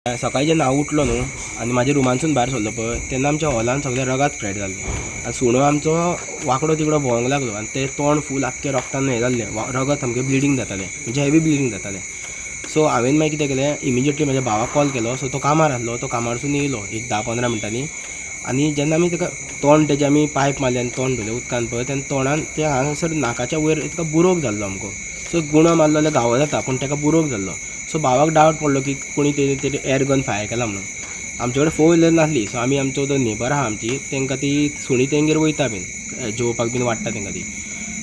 सकाळीं जेन्ना हांव उठलो न्हू आनी म्हाज्या रुमानसून भायर सरलो पळय तेन्ना आमच्या हॉलान सगळें रगात स्प्रेड जाल्लें आनी सुणो आमचो वांकडो तिकडो भोंवंक लागलो आनी तें तोंड फूल आख्खें रगतान हें जाल्लें, रगत सामकें ब्लिडींग जातालें, म्हणजे हेवी ब्लिडींग जातालें. सो हांवें मागीर कितें केलें, इमिजिएटली म्हाज्या भावाक कॉल केलो. सो तो कामार आसलो, तो कामारसून येयलो एक 10-15 मिनटांनी. आनी जेन्ना आमी ताका तोंड तेजें आमी पायप मारलें आनी तोंड धुलें उदकान पळय तेन्ना तोंडान ते हांगासर नाकाच्या वयर ताका बुरोक जाल्लो आमकां. सो गुणो मारलो जाल्यार घावो जाता पूण ताका बुरोक जाल्लो. सो भावाक डावट पडलो की कोणी तेजेर एअर गन फायर केला म्हणून. आमचे कडेन 4 व्हिलर नासली. सो आमी आमचो तो नेबर आहा आमची, तांकां ती सुणी तेंगेर वयता बीन जेवपाक बीन वाडटा तांकां ती.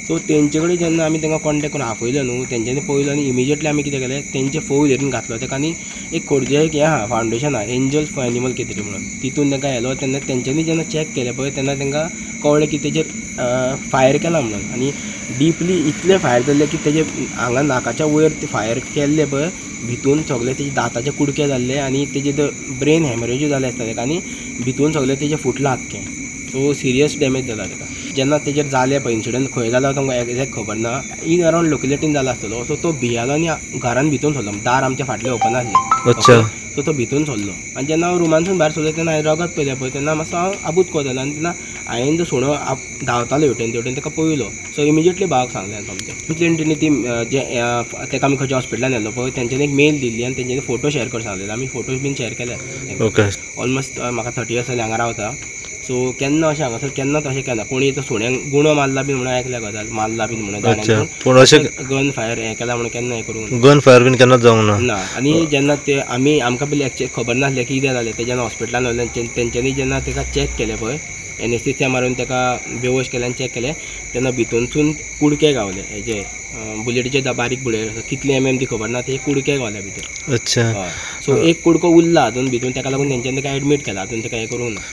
सो तेंचे कडेन जेन्ना आमी तांकां कॉन्टेक्ट करून आपयलो न्हू, तेंच्यांनी पळयलो आनी इमिजिएटली आमी कितें केलें, तेंचे 4 व्हिलरीन घातलो ताका आनी एक खोर्जे एक हें आहा फावंडेशन आहा एंजल फॉर एनिमल कितें तरी म्हणून, तितून तांकां व्हेलो. तेन्ना तेंच्यांनी जेन्ना चॅक केलें पळय तेन्ना तांकां कळ्ळें की तेजेर फायर केला म्हणून. आनी डिपली इतलें फायर जाल्लें की तेजे हांगा नाकाच्या वयर ते फायर केल्ले पळय भितून सगळे तेजे दांताचे कुडके जाल्ले आनी तेजे ब्रेन हॅमरेजूय जालें आसता ताका आनी भितून सगळें तेजें फुटलां आख्खें. सो सिरियस डॅमेज जाला ताका. जेन्ना तेजेर जालें पळय इन्सिडंट खंय जाला तुमकां एग्जॅक्ट खबर ना, इन अरावंड लोकेलिटीन जाला आसतलो. सो तो भियालो आनी घरान भितून सरलो, दार आमच्या फाटलें ओपन आसलें. अच्छा. सो तो भितून सरलो आनी जेन्ना हांव रुमानसून भायर सरलो तेन्ना हांवें रगत पळयलें पळय तेन्ना मातसो हांव आबूत को जालो आनी तेन्ना हांवें जो सुणो धांवतालो हेवटेन तेवटेन ताका पळयलो. सो इमिजिएटली भावाक सांगलें आमचें कंप्लेन तेणी ती जे ताका आमी खंयच्या हॉस्पिटलान व्हेल्लो पळय तेंच्यांनी एक मेल दिल्ली आनी तेंच्यांनी फोटो शेअर कर सांगलेले, आमी फोटोज बीन शेअर केले. ओके. ऑलमोस्ट म्हाका 30 इयर्स जाले हांगा रावता. सो केन्ना अशें हांगासर केन्नाच अशें केन्ना कोणी तो सुण्यांक गुणो मारला बीन म्हणून आयकल्या गजाल, मारला बीन म्हणून. अच्छा. पूण अशें गन फायर हें केला म्हणून केन्ना हें करूंक गन फायर बीन केन्नाच जावंक ना. ना. आनी जेन्ना ते आमी आमकां पयलीं एक्चुअली खबर नासलें की कितें जालें तें, जेन्ना हॉस्पिटलान व्हेलें तेंच्यांनी जेन्ना ताका चॅक केलें पळय एनेस्थेसिया मारून ताका बेहोश केलें आनी चॅक केलें तेन्ना भितूनसून कुडके गावले, हेजे बुलेटीचे बारीक बुलेट कितले mm ती खबर ना, ते कुडके गावले भितर. अच्छा. सो एक कुडको उरला अजून भितून, ताका लागून तेंच्यांनी ताका एडमीट केला, अजून ताका हें करूंक ना.